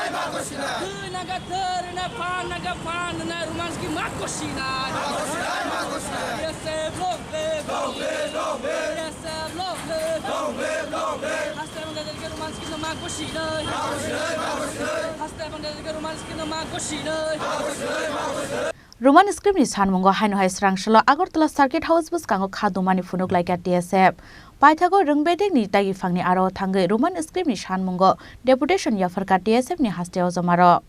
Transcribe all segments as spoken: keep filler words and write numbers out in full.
Dui naga thar na phan naga phan na Roman script ma kosinai. Yes, long live. Long live, long live. Yes, long live. Long live, long live. Haste bang dai ke Roman script ma kosinai. Haste bang dai ke Roman script ma kosinai. Roman script ni sanmungo haino hai srang salo Agartala Circuit House bwskango kha dumani phunuk laikha T S F. Paithago Rwngbedekni dagi phangni aro thangwi Roman script ni sanmungo deputation yapharkha T S F ni haste ojomarok.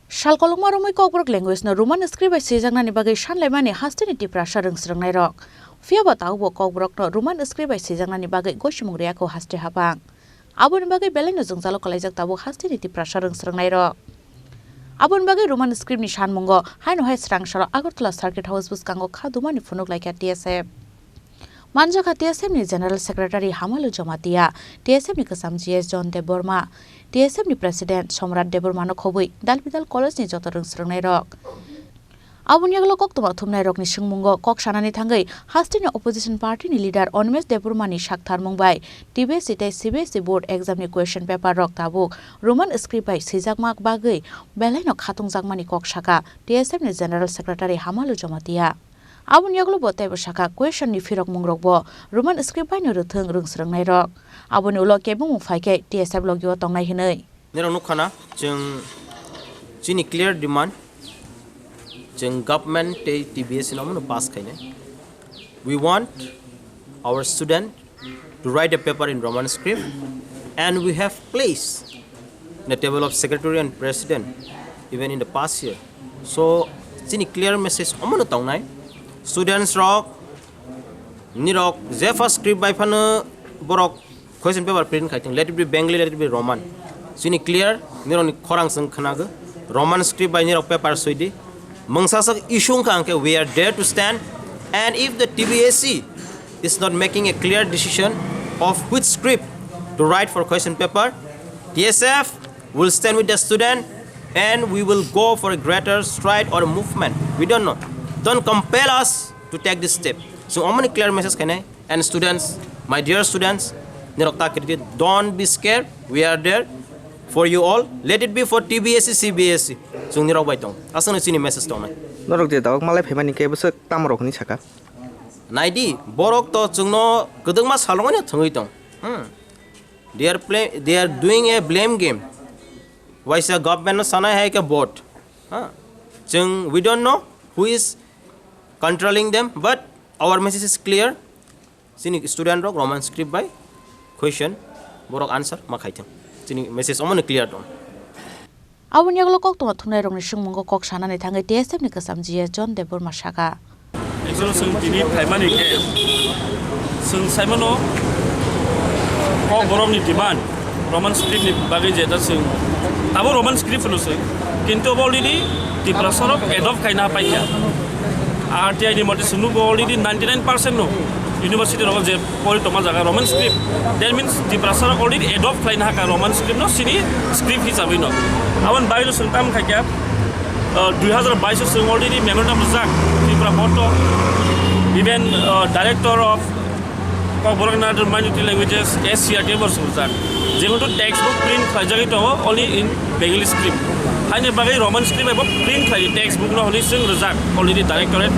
Sal kolokma romwi Kokborok language no Roman script bai swijaknani bagwi sanlaimani hasteni Tiprasa rwngsrwngnairok. Phiyaba tabukbo Kokborokno Roman script bai swijaknani bagwi gosimung rwya kho haste hapang. Aboni bagwi belaino jwngjalo kwlaijak tabuk hasteni Tiprasa rwngsrwngnairok. Aboni bagwi Roman script ni sanmungo haino hai srang salo Agartala Circuit House bwskango kha dumani phunuk laikha T S F. Manjakha T S F ni General Secretary Hamalu Jamatia, T S F ni kwcham G S John Debbarma, T S F ni President Somrat Debbarma no khobwi Dalbidal College ni joto rwngsrwngnairok. Aboni yagulo koktwma thumnairokni swngmungo kok sanani thangwi hasteni opposition party ni leader Animesh Debbarma ni saktharmung bai T B S E tei C B S E board exam ni question paper rok tabuk Roman script bai swijakma bagwi belaino khatungjakmani kok sakha T S F ni General Secretary Hamalu Jamatia. Aboni yagulo bo teibo sakha question ni phirokmungrok bo Roman script bai no rwthwng rwngsrwngnairok. Aboni ulo kebengmung phaikhe T S F logio tongnai hwnwi. Nirok nukha na, chwng chini clear demand, chwng government tei T B S E no omono pass khainai. We want our student to write a paper in Roman script, and we have placed in the table of secretary and president even in the past year. So, chini clear message omono tongnai, students rok, nirok jepha script bai phano borok question paper print khai thung, let it be Bengali, let it be Roman. Chini clear, nirokni khorang chwng khnago, Roman script bai nirok paper swi di. Mungsa sak issue wngkha hwnkhe we are there to stand, and if the T B S E is not making a clear decision of which script to write for question paper, T S F will stand with the student and we will go for a greater stride or a movement. We don't know. Don't compel us to take this step. So, omoni clear message khainai. And students, my dear students, nirok ta kiri, don't be scared. We are there for you all. Let it be for T B S E, C B S E. Chwng nirok bai tong. Aswkno chini message tongnai. Norok je dawak malai phaimani khe bwswk tamo rok hwnwi sakha. Naidi, borok to chwngno kwdwkma salrogwi no thwngwi tong. Hmm. They are play, they are doing a blame game. Waisa government no sanai hai khe vote. Ha? Chwng, we don't know who is controlling them, but our message is clear. Chini student rok Roman script bai question, borok answer ma khai thung. Chini message omono clear tong. Aboni yagulo koktwma thumnairokni swngmungo kok sanani thangwi T S F ni kwcham G S John Debbarma sakha. Actually, chwng tini phaimani khe chwng saimano kokborokni demand Roman script ni bagwi je ta chwng abo Roman script hwno chwng, kintu abo already Tiprasa rok adopt khaina paikha. R T I ni mote chwng nugo already ninety nine percent no university rogo je pori tongma jaga Roman script. That means Tiprasa rok already adopt khlaina hakha Roman script no chini script hisabwi no. Aboni bagwi no chwng tamo khaikha, uh, dui hazar bais o chwng already memorandum rijak Tripura board o, even, uh, director of Kokborok and other minority languages, S C R T bo chwng rijak. Jehetu textbook print khlaijagwi tongo only in Bengali script. Haini bagwi Roman script bai bo print khlai textbook no hwnwi chwng rijak already directorate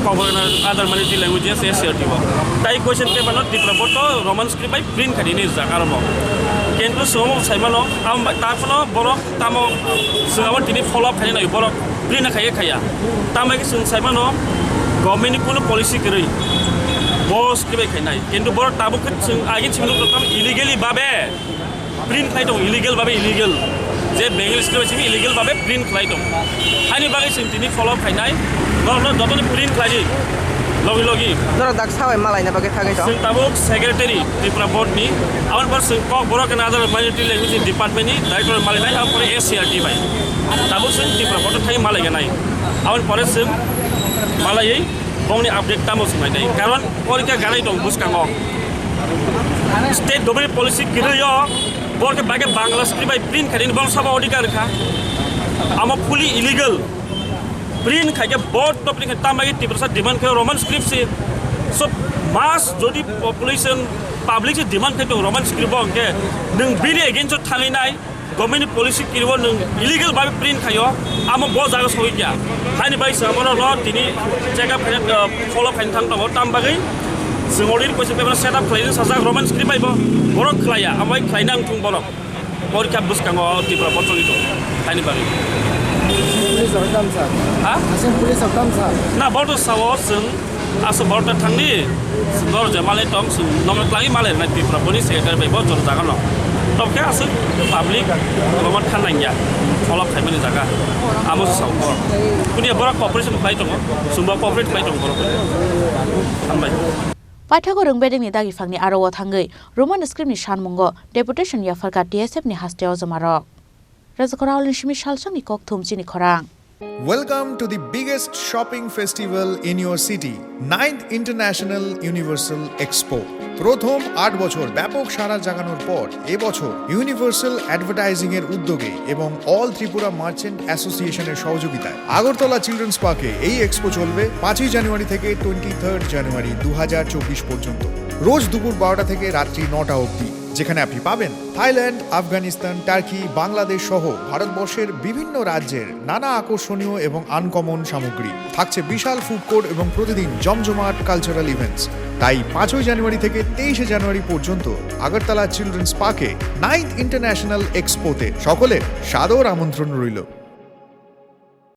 Kokborok and other minority languages, S C R T bo. Tai question paper no Tripura board o Roman script bai print khlai ni rijak aro bo. Kintu chwng bo saimano, abo bai ta phano borok tamo chwng abo tini follow up khainai borok print khaiya khaiya. Tamo khe chwng saimano government ni kunu policy kwrwi bo script bai khainai. Kintu borok tabuk khe chwng agin simi nukjak tamo illegally babe print khlai tongo, illegal babe illegal. Je Bengali script bai simi illegal babe print khlai tongo. Haini bagwi chwng tini follow up khainai. Norokno jotono print khlai di. Logi logi. Norok dak sabai malaina bagwi thangwi tong. Chwng tabuk secretary Tripura board ni, aboni pore chwng Kokborok and other minority language department ni director malainai, aboni pore S C R T bai. Tabuk Tipra boto thai malai ganai. Aboni pore se malai bongni update tamo se mai dai. Karon porikha ganai tong bwskango. State government policy kwrwi o borke bage Bangla script bai print khaini bong sabo odhikar kha. Amo fully illegal. Print khaike board to print khaini tambai Tiprasa demand khe Roman script se. So mass jodi population public se demand khai tong Roman script bo hwnkhe nwng bini against o thangwi nai. Government ni policy kiriwo nwng illegal bai print khayo, amo bo jaga sogwi kya. Haini bai se amo no tini check up khaina, uh, follow khaina thang tongo. Tam bagwi se already koisa paper set up khlaina sajak Roman script bai bo borok khlaiya, amo bai khlaina wngthung borok. Porikha bwskango Tripura bochogwi tongo. Haini bagwi. Police rok tam sa. Ha? Asing police rok tam sa. Na boto sao seng Aswk borok ta thangdi, norok je malai tong, chwng nono twlangwi malai rwnai Tripura boni secretary bai bo jora jaga no. Tobokhe aswk public omo than nangya, follow khaimani jaga. Amo se sao borok. Kuniya borok cooperation khlai tongo, chwngbo cooperate khlai tongo borok. Hambai. Paithago Rwngbedengni dagiphangni aro o thangwi Roman scriptni sanmungo deputation yapharkha T S F ni haste o jomarok. Rajakhorao Linsimi Salsongni kokthum chini khorang. Welcome to the biggest shopping festival in your city, ninth International Universal Expo. প্রথম আট বছর ব্যাপক সাড়া জাগানোর পর এবছর universal advertising এর উদ্যোগে এবং অল ত্রিপুরা মার্চেন্ট অ্যাসোসিয়েশনের সহযোগিতায় আগরতলা চিলড্রেন্স পার্কে এই এক্সপো চলবে পাঁচই জানুয়ারি থেকে টোয়েন্টি থার্ড জানুয়ারি দু হাজার চব্বিশ পর্যন্ত, রোজ দুপুর বারোটা থেকে রাত্রি নটা অবধি, যেখানে আপনি পাবেন থাইল্যান্ড, আফগানিস্তান, টার্কি, বাংলাদেশ সহ ভারতবর্ষের বিভিন্ন রাজ্যের নানা আকর্ষণীয় এবং আনকমন সামগ্রী। থাকছে বিশাল ফুড কোর্ট এবং প্রতিদিন জমজমাট কালচারাল ইভেন্টস। তাই পাঁচই জানুয়ারি থেকে তেইশে জানুয়ারি পর্যন্ত আগরতলা চিলড্রেন্স পার্কে নাইন্থ ইন্টারন্যাশনাল এক্সপোতে সকলের সাদর আমন্ত্রণ রইল।